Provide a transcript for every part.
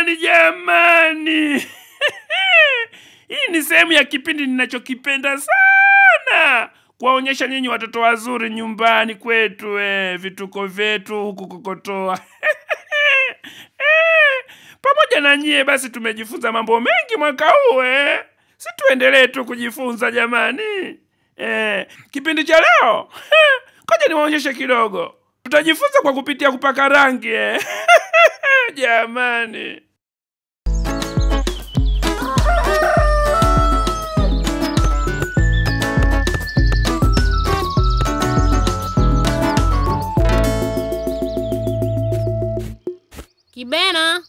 Jamani, jamani. Hii ni sehemu ya kipindi ninachokipenda sana. Kuwaonyesha nyinyi watoto wazuri nyumbani kwetu, vituko vyetu huku kokotoa. Pamoja na nyie basi tumejifunza mambo mengi mwaka huu. Si tuendelee tu kujifunza jamani. Kipindi cha leo, ngoja niwaonyeshe kidogo. Tutajifunza kwa kupitia kupaka rangi. Jamani. Kibena,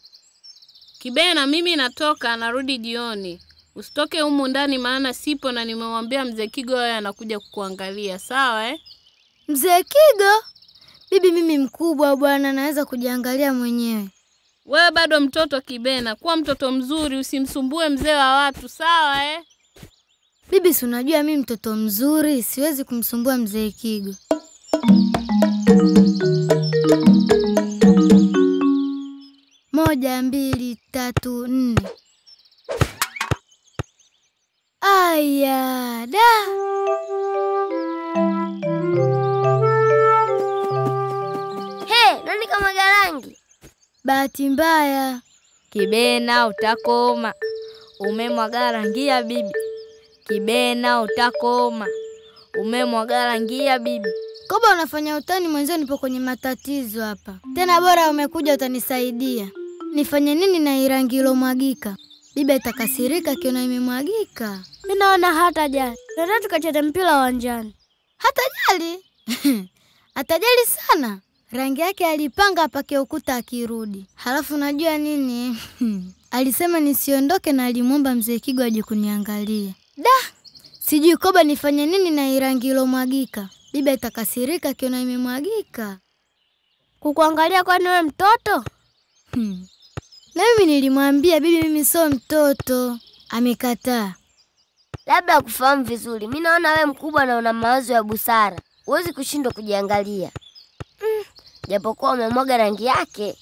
Kibena, mimi natoka, narudi jioni. Usitoke humu ndani maana sipo na nimemwambia Mzee Kigo awe anakuja kukuangalia, sawa eh? Mzee Kigo? Bibi, mimi mkubwa bwana, naweza kujiangalia mwenyewe. Wewe bado mtoto Kibena, kuwa mtoto mzuri, usimsumbue mzee wa watu, sawa eh? Bibi, si unajua mimi mtoto mzuri, siwezi kumsumbua Mzee Kigo. 1, 2, 3, 4. Aya, da. Hey, nani kama rangi? Bahati mbaya. Kibena utakoma. Umemwaga rangi ya bibi. Kibena utakoma. Umemwaga rangi ya bibi. Koba, unafanya utani mwenzio, nipo kwenye matatizo hapa. Tena bora umekuja utanisaidia. Nifanye nini na rangi ilomwagika? Bibi atakasirika akiona imemwagika. Mimi naona hata jali. Nataka tukacheze mpira uwanjani. Hata jali? Atajali sana. Rangi yake alipanga apake ukuta akirudi. Halafu unajua nini? Alisema nisiondoke na alimuomba Mzee Kigo aje kuniangalia. Da! Sijui Koba nifanye nini na rangi ilomwagika. Bibi atakasirika akiona imemwagika. Kukuangalia kwani wewe mtoto? Na mimi nilimwambia bibi mimi sio mtoto. Amekataa. Labda kufahamu vizuri. Mimi naona wewe mkubwa na una mawazo ya busara. Huwezi kushindwa kujiangalia. Japokuwa umemwaga rangi yake.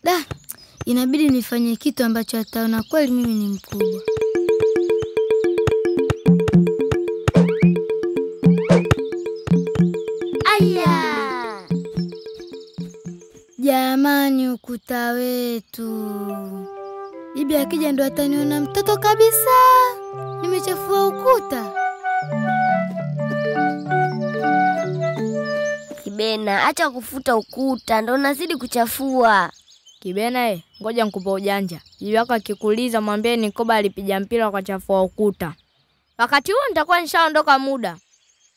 Da, inabidi nifanye kitu ambacho ataona kweli mimi ni mkubwa. Aya! Jamani, ukuta wetu. Bibi akija ndo ataniona mtoto kabisa. Nimechafua ukuta. Kibena, acha kufuta ukuta, ndo unazidi kuchafua. Kibena, ngoja nikupe ujanja. Bibi yako akikuuliza mwambie ni Koba alipiga mpira akachafua ukuta. Wakati huo nitakuwa nishaondoka muda.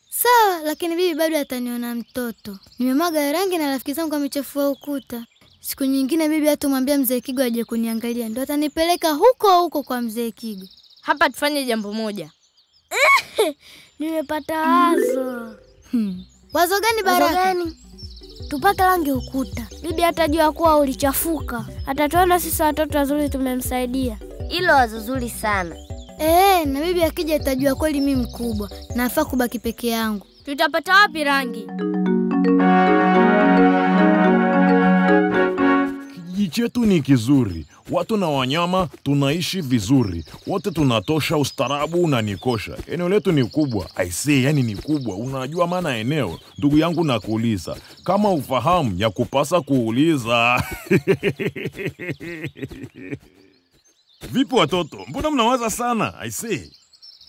Sawa, lakini bibi bado ataniona mtoto. Nimemwaga rangi na rafiki zangu wamechafua ukuta. Siku nyingine bibi atumwambia Mzee Kigo aje kuniangalia, ndo atanipeleka huko huko kwa Mzee Kigo. Hapa tufanye jambo moja. Nimepata wazo. Wazo gani Baraka? Wazo gani? Tupake rangi ukuta. Bibi atajua kuwa ulichafuka. Atatuona sisi watoto wazuri tumemsaidia. Hilo wazo zuri sana. Na bibi akija atajua kweli mimi mkubwa. Nafaa kubaki peke yangu. Tutapata wapi rangi? Kijiji chetu ni kizuri. Watu na wanyama tunaishi vizuri. Wote tunatosha, ustarabu unanikosha. Eneo letu ni kubwa. I say, yani ni kubwa. Unajua maana eneo? Ndugu yangu nakuuliza. Kama ufahamu ya kupasa kuuliza. Vipi watoto? Mbona mnawaza sana? I say.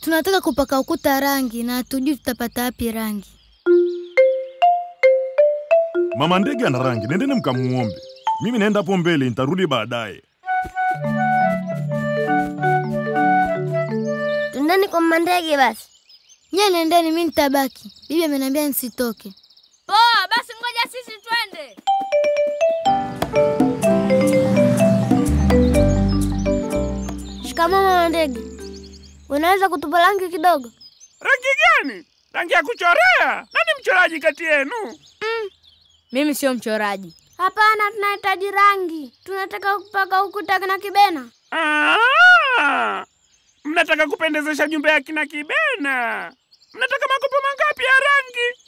Tunataka kupaka ukuta rangi na hatujui tutapata wapi rangi. Mama ndege ana rangi. Nendeni mkamuombe. Mimi naenda hapo mbele, nitarudi baadaye. Tundeni kwa mama ndege basi. Nyie nendeni, mimi nitabaki. Bibi ameniambia nisitoke. Poa, basi ngoja sisi twende. Shikamoo mama ndege. Unaweza kutupa rangi kidogo? Rangi gani? Rangi ya kuchorea? Nani mchoraji kati yenu? Mimi sio mchoraji. Hapana, tunahitaji rangi. Tunataka kupaka ukuta na Kibena. Mnataka kupendezesha nyumba ya kina Kibena. Mnataka makopo mangapi ya rangi?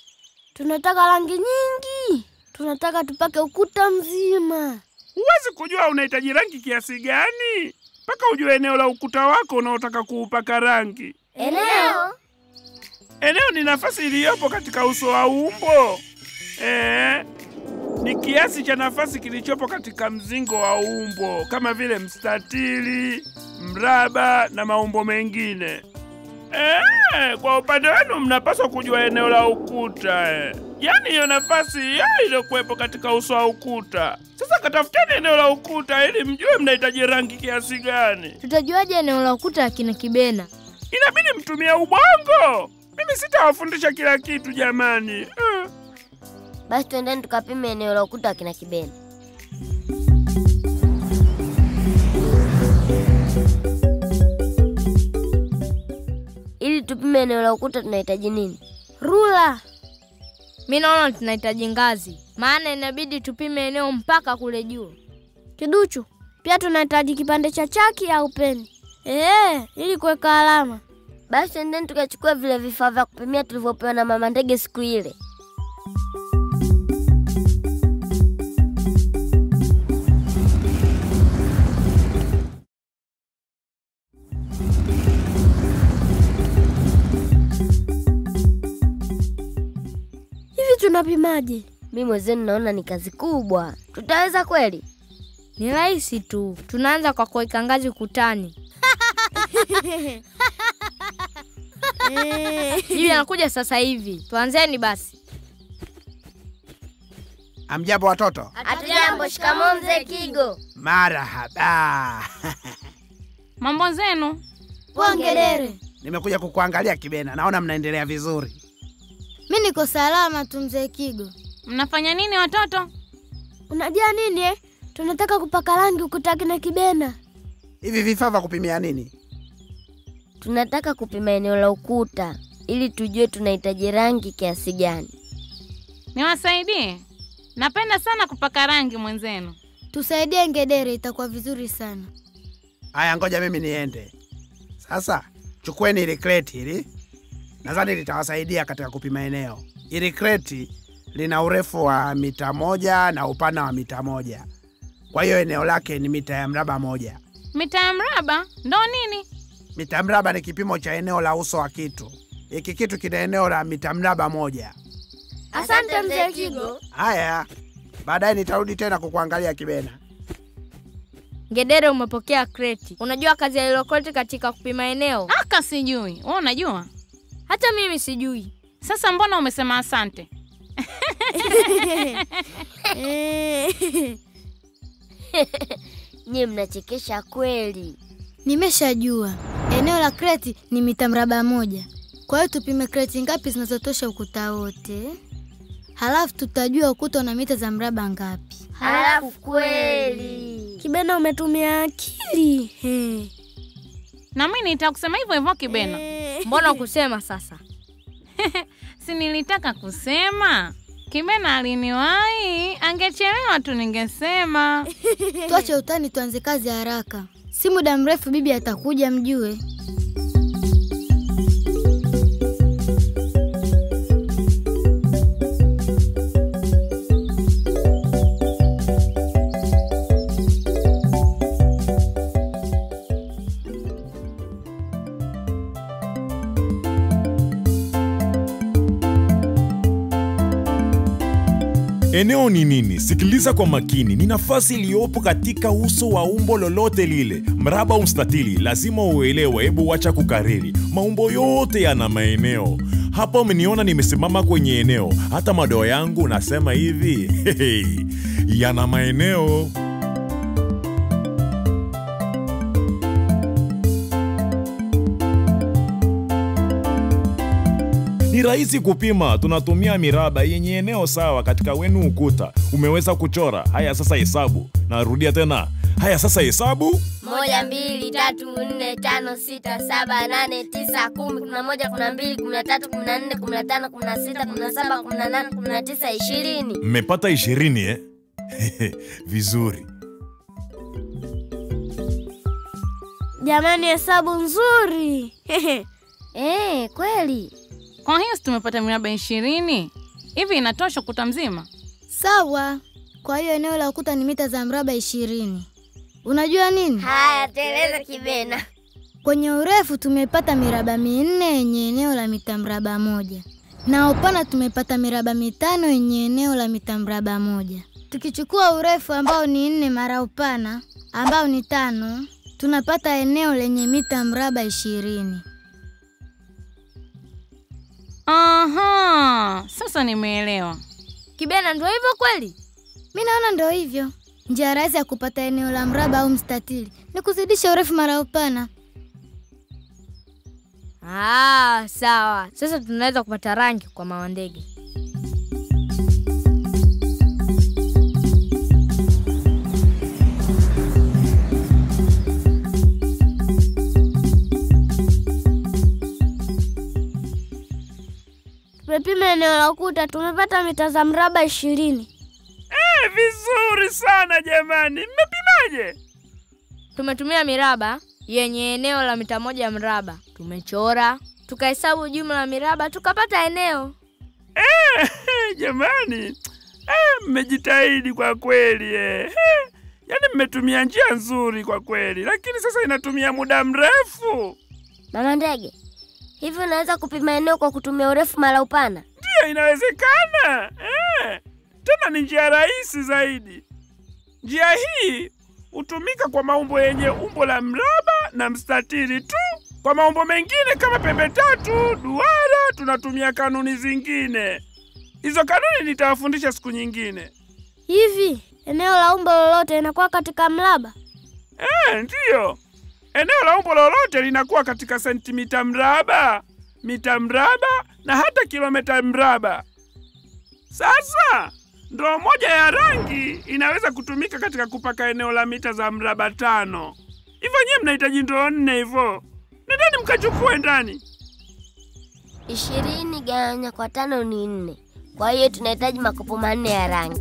Tunataka rangi nyingi. Tunataka tupake ukuta mzima. Huwezi kujua unahitaji rangi kiasi gani mpaka ujue eneo la ukuta wako unaotaka kuupaka rangi. Eneo? Eneo ni nafasi iliyopo katika uso wa umbo. Ni kiasi cha nafasi kilichopo katika mzingo wa umbo, kama vile mstatili, mraba na maumbo mengine. Kwa upande wenu mnapaswa kujua eneo la ukuta. Yaani hiyo nafasi iliyokuwepo katika uso wa ukuta. Sasa katafuteni eneo la ukuta ili mjue mnahitaji rangi kiasi gani. Tutajuaje eneo la ukuta akina Kibena? Inabidi mtumie ubongo. Mimi sitawafundisha kila kitu jamani. Basi twendeni tukapime eneo la ukuta akina Kibena. Ili tupime eneo la ukuta tunahitaji nini? Rula. Mimi naona tunahitaji ngazi, maana inabidi tupime eneo mpaka kule juu. Kiduchu, pia tunahitaji kipande cha chaki au peni. Ili kuweka alama. Basi twendeni tukachukua vile vifaa vya kupimia tulivyopewa na mama ndege siku ile. Tunapimaje? Mimi mwenzenu naona ni kazi kubwa. Tutaweza kweli? Ni rahisi tu. Tunaanza kwa kuweka ngazi ukutani. Bibi anakuja sasa hivi. Tuanzeni basi. Amjambo watoto? Hatujambo. Shikamoo mzee Kigo. Marahaba. Mambo zenu? Pongere. Nimekuja kukuangalia Kibena. Naona mnaendelea vizuri. Mimi niko salama tu mzee Kigo. Mnafanya nini watoto? Unajua nini Tunataka kupaka rangi ukuta na Kibena. Hivi vifaa vya kupimia nini? Tunataka kupima eneo la ukuta ili tujue tunahitaji rangi kiasi gani. Niwasaidie? Napenda sana kupaka rangi mwenzenu. Tusaidie Ngedere, itakuwa vizuri sana. Haya, ngoja mimi niende. Sasa chukueni ile kreti hili. Nadhani litawasaidia katika kupima eneo. Ili kreti lina urefu wa mita 1 na upana wa mita 1. Kwa hiyo eneo lake ni mita ya mraba 1. Mita ya mraba ndo nini? Mita mraba ni kipimo cha eneo la uso wa kitu. Hiki kitu kina eneo la mita mraba 1. Asante mzee Kigo. Haya, baadaye nitarudi tena kukuangalia Kibena. Ngedere, umepokea kreti. Unajua kazi ya hilo kreti katika kupima eneo? Aka sijui. Wewe unajua? Hata mimi sijui. Sasa mbona umesema asante? Nyie mnachekesha kweli. Nimeshajua. Eneo la kreti ni mita mraba 1. Kwa hiyo tupime kreti ngapi zinazotosha ukuta wote. Halafu tutajua ukuta una mita za mraba ngapi. Halafu kweli. Kibena umetumia akili. Na mimi nitakusema hivyo hivyo Kibena. Mbona kusema sasa? Si nilitaka kusema. Kibena aliniwahi, angechelewa tu ningesema. Tuache utani tuanze kazi haraka. Si muda mrefu bibi atakuja mjue. Eneo ni nini? Sikiliza kwa makini. Ni nafasi iliyopo katika uso wa umbo lolote lile, mraba au mstatili. Lazima uelewe. Hebu wacha kukariri. Maumbo yote yana maeneo. Hapa umeniona nimesimama kwenye eneo. Hata madoa yangu nasema hivi, hey, yana maeneo. Ni rahisi kupima. Tunatumia miraba yenye eneo sawa katika wenu ukuta. Umeweza kuchora. Haya sasa hesabu. Narudia tena. Haya sasa hesabu. 1 2 3 4 5 6 7 8 9 10 11 12 13 14 15 16 17 18 19 20. Mmepata 20 eh? Vizuri. Jamani, hesabu nzuri. Kweli. Kwa hiyo tumepata miraba 20. Hivi inatosha ukuta mzima? Sawa. Kwa hiyo eneo la ukuta ni mita za mraba 20. Unajua nini? Haya, tueleze Kibena. Kwenye urefu tumepata miraba 4 yenye eneo la mita mraba 1. Na upana tumepata miraba 5 yenye eneo la mita mraba 1. Tukichukua urefu ambao ni 4 mara upana ambao ni 5, tunapata eneo lenye mita mraba 20. Aha, sasa nimeelewa. Kibena, ndio hivyo kweli? Mimi naona ndio hivyo. Njia rahisi ya kupata eneo la mraba au mstatili ni kuzidisha urefu mara upana. Ah, sawa. Sasa tunaweza kupata rangi kwa mama ndege. Tumepima eneo la ukuta, tumepata mita za mraba 20. Vizuri sana jamani. Mmepimaje? Tumetumia miraba yenye eneo la mita 1 ya mraba. Tumechora, tukahesabu jumla ya miraba, tukapata eneo. Jamani. Mmejitahidi kwa kweli. Yaani mmetumia njia nzuri kwa kweli, lakini sasa inatumia muda mrefu. Mama ndege, hivi unaweza kupima eneo kwa kutumia urefu mara upana? Ndio, inawezekana. Tena ni njia rahisi zaidi. Njia hii hutumika kwa maumbo yenye umbo la mraba na mstatili tu. Kwa maumbo mengine kama pembe tatu, duara, tunatumia kanuni zingine. Hizo kanuni nitawafundisha siku nyingine. Hivi eneo la umbo lolote linakuwa katika mraba? Ndio. Eneo la umbo lolote linakuwa katika sentimita mraba, mita mraba na hata kilomita mraba. Sasa ndoo moja ya rangi inaweza kutumika katika kupaka eneo la mita za mraba 5. Hivyo nyinyi mnahitaji ndoo 4 hivyo. Nendeni mkachukue ndani. 20 gawanya kwa 5 ni 4. Kwa hiyo tunahitaji makopo 4 ya rangi.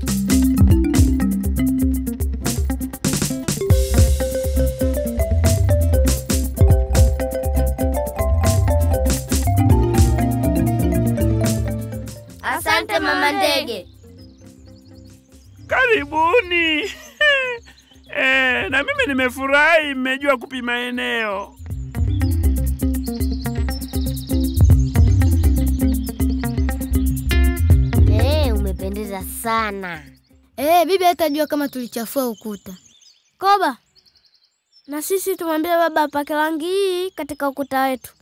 Asante mama ndege. Karibuni. Na mimi nimefurahi mmejua kupima eneo. Umependeza sana. Bibi hatajua kama tulichafua ukuta. Koba, na sisi tumwambie baba apake rangi hii katika ukuta wetu.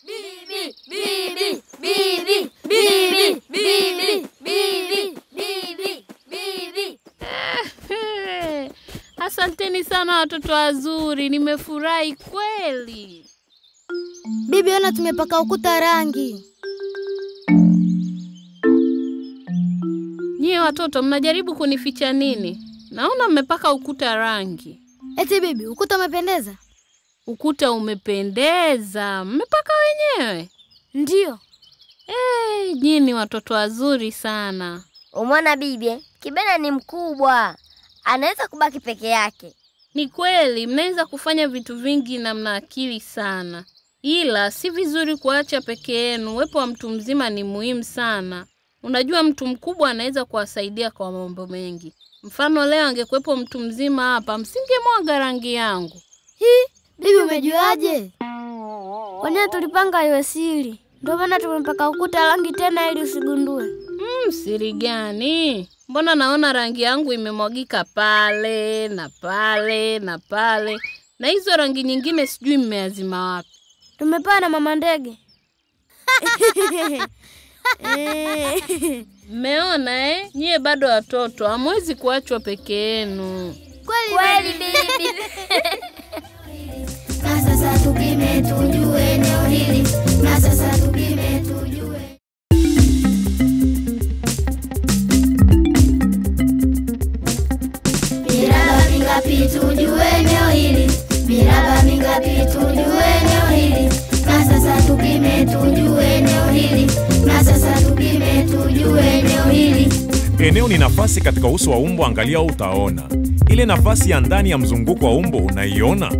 Bibi, bibi, bibi, bibi, bibi, bibi, bibi, bibi. Asanteni sana watoto wazuri, nimefurahi kweli. Bibi, ona tumepaka ukuta rangi. Nyie watoto mnajaribu kunificha nini? Naona mmepaka ukuta rangi. Eti bibi, ukuta umependeza? Ukuta umependeza. Mmepaka wenyewe? Ndio. Nyinyi ni watoto wazuri sana. Umeona bibi, Kibena ni mkubwa. Anaweza kubaki peke yake. Ni kweli, mnaweza kufanya vitu vingi na mna akili sana. Ila si vizuri kuacha peke yenu. Uwepo wa mtu mzima ni muhimu sana. Unajua mtu mkubwa anaweza kuwasaidia kwa mambo mengi. Mfano leo angekuwepo mtu mzima hapa, msingemwaga rangi yangu. Hii, bibi umejuaje? Wenyewe tulipanga iwe siri. Ndio maana tumepaka ukuta rangi tena ili usigundue. Siri gani? Mbona naona rangi yangu imemwagika pale na pale na pale. Na hizo rangi nyingine sijui mmeazima wapi. Tumepewa na mama ndege. Mmeona Nyie bado watoto, hamwezi kuachwa peke yenu. Kweli bibi. Na sasa tupime tujue eneo hili. Na sasa tupime tujue. Miraba mingapi tujue eneo hili. Miraba mingapi tujue eneo hili. Na sasa tupime tujue eneo hili. Na sasa tupime tujue eneo hili. Eneo ni nafasi katika uso wa umbo, angalia utaona. Ile nafasi ya ndani ya mzunguko wa umbo unaiona?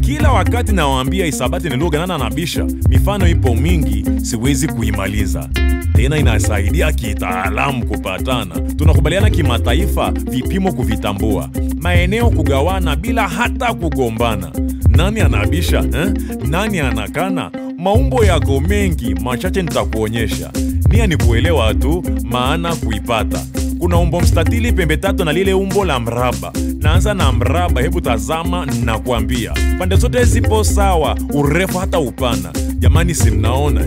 Kila wakati nawaambia hisabati ni lugha, nana nabisha. Mifano ipo mingi, siwezi kuimaliza. Tena inasaidia kitaalamu kupatana. Tunakubaliana kimataifa, vipimo kuvitambua, maeneo kugawana bila hata kugombana. Nani anabisha, eh? Nani anakana? Maumbo yako mengi, machache nitakuonyesha. Nia ni kuelewa tu, maana kuipata. Kuna umbo mstatili, pembe tatu na lile umbo la mraba. Naanza na mraba, hebu tazama na kuambia. Pande zote zipo sawa, urefu hata upana. Jamani, si mnaona?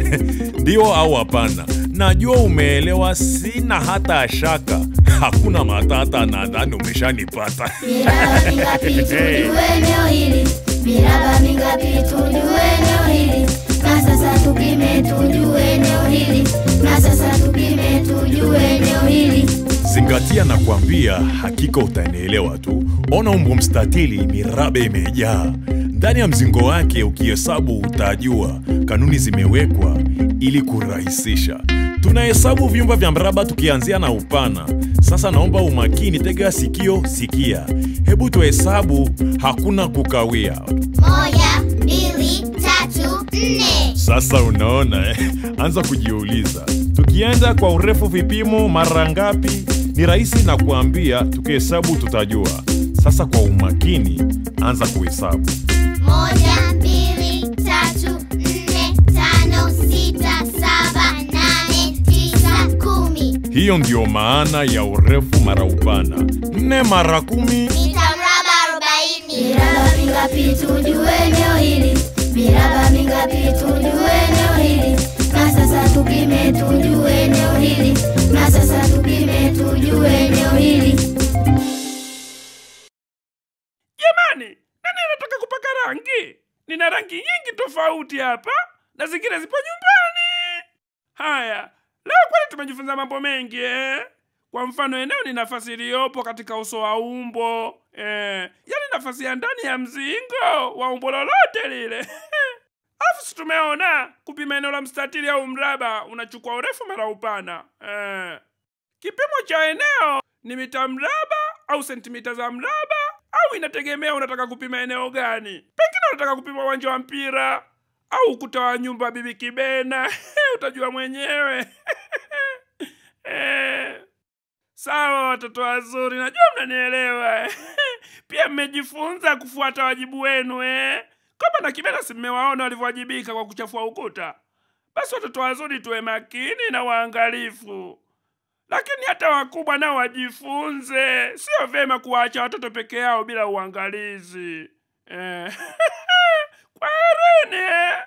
Ndio au hapana? Najua umeelewa, sina hata shaka. Hakuna matata, nadhani umeshanipata. Miraba mingapi tujue eneo hili? Miraba mingapi tujue eneo hili? Na sasa tupime tujue eneo hili. Na sasa tupime tujue eneo hili. Zingatia na kuambia, hakika utanielewa tu. Ona umbo mstatili, miraba imejaa. Ndani ya mzingo wake ukihesabu utajua. Kanuni zimewekwa ili kurahisisha. Tunahesabu vyumba vya mraba tukianzia na upana. Sasa naomba umakini, tega sikio, sikia. Hebu tuhesabu, hakuna kukawia. 1, 2, 3, 4. Sasa unaona, Anza kujiuliza. Tukienda kwa urefu vipimo mara ngapi? Ni rahisi na kuambia, tukihesabu tutajua. Sasa kwa umakini, anza kuhesabu. 1, 2, 3, 4, 5, 6, 7, 8, 9, 10. Hiyo ndio maana ya urefu mara upana. 4 mara 10. Mita mraba 40. Miraba mingapi tujue eneo hili? Miraba mingapi tujue eneo hili? Na sasa tupime tujue eneo hili. Na sasa tupime tujue eneo hili. Jamani, nani anataka kupaka rangi? Nina rangi nyingi tofauti hapa na zingine zipo nyumbani. Haya, leo kweli tumejifunza mambo mengi, Kwa mfano, eneo ni nafasi iliyopo katika uso wa umbo, yaani nafasi ya ndani ya mzingo wa umbo lolote lile. Alafu si tumeona kupima eneo la mstatili au mraba unachukua urefu mara upana. Kipimo cha eneo ni mita mraba au sentimita za mraba, au inategemea unataka kupima eneo gani. Pengine unataka kupima uwanja wa mpira au ukuta wa nyumba Bibi Kibena. Utajua mwenyewe. Sawa watoto wazuri, najua mnanielewa. Pia mmejifunza kufuata wajibu wenu, Kama na Kibena si mmewaona walivyowajibika kwa kuchafua ukuta. Basi watoto wazuri tuwe makini na waangalifu. Lakini hata wakubwa nao wajifunze. Sio vema kuwaacha watoto peke yao bila uangalizi. Kwaherini.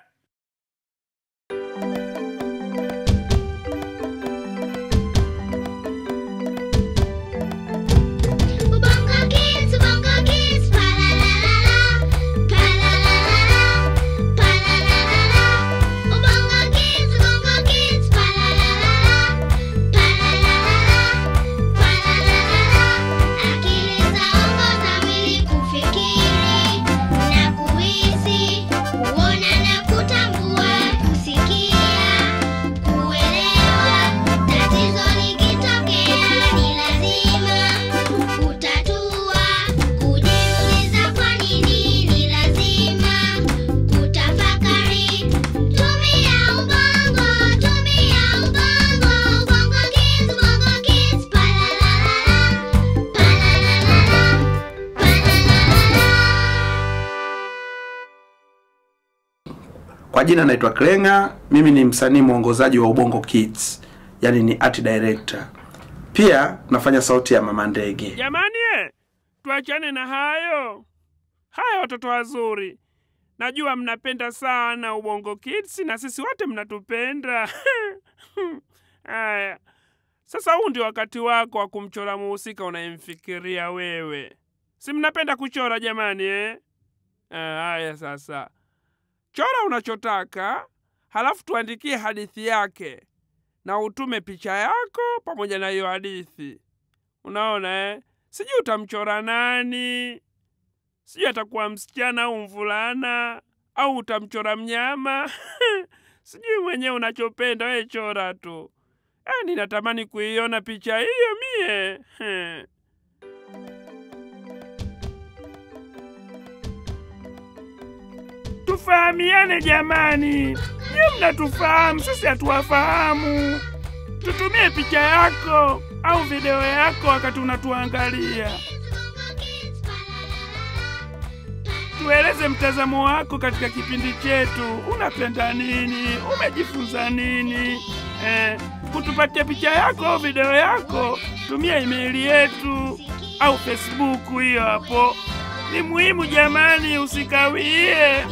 Kwa jina naitwa Klenga, mimi ni msanii mwongozaji wa Ubongo Kids, yani ni art director. Pia nafanya sauti ya Mama Ndege. Jamani, tuachane na hayo. Haya watoto wazuri, najua mnapenda sana Ubongo Kids na sisi wote mnatupenda. Haya. Sasa huu ndio wakati wako wa kumchora muhusika unayemfikiria wewe. Si mnapenda kuchora jamani, Haya sasa. Chora unachotaka, halafu tuandikie hadithi yake na utume picha yako pamoja na hiyo hadithi. Unaona, Sijui utamchora nani? Sijui atakuwa msichana au mvulana au utamchora mnyama. Sijui mwenyewe unachopenda, wewe chora tu. Ninatamani kuiona picha hiyo mie. Tufahamiane jamani. Nyie mnatufahamu, sisi hatuwafahamu. Tutumie picha yako au video yako wakati unatuangalia. Tueleze mtazamo wako katika kipindi chetu. Unapenda nini? Umejifunza nini? Kutupatia picha yako au video yako, tumia email yetu au Facebook hiyo hapo. Ni muhimu jamani, usikawie.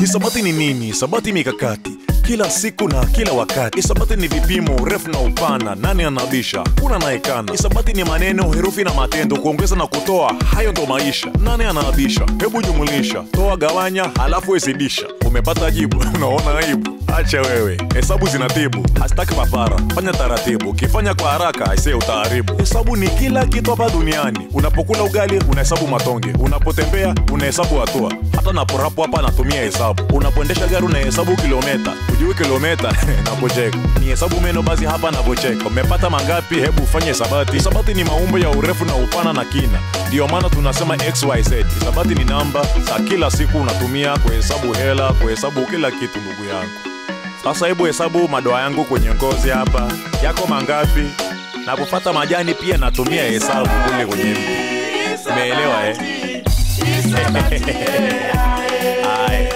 Hisabati ni nini? Hisabati mikakati kila siku na kila wakati. Hisabati ni vipimo, urefu na upana. Nani anabisha? Kuna anayekana. Hisabati ni maneno, herufi na matendo, kuongeza na kutoa, hayo ndo maisha. Nani anabisha? Hebu jumulisha, toa, gawanya, halafu hesibisha. Umepata jibu? Unaona aibu? Acha wewe, hesabu zinatibu, hasitaki papara, fanya taratibu, ukifanya kwa haraka aisee utaharibu. Hesabu ni kila kitu hapa duniani. Unapokula ugali unahesabu matonge, unapotembea unahesabu hatua, hata naporapu hapa natumia hesabu. Unapoendesha gari unahesabu kilomita, ujui kilomita napocheka. Ni hesabu meno basi hapa napocheka. Umepata mangapi? Hebu ufanye hisabati. Hisabati ni maumbo ya urefu na upana na kina, ndio maana tunasema XYZ. Hisabati ni namba za kila siku unatumia kuhesabu hela, kuhesabu kila kitu ndugu yangu. Sasa hebu hesabu madoa yangu kwenye ngozi hapa, yako mangapi? Na kufuata majani pia natumia hesabu kule kwenye mti. Umeelewa eh? Haya.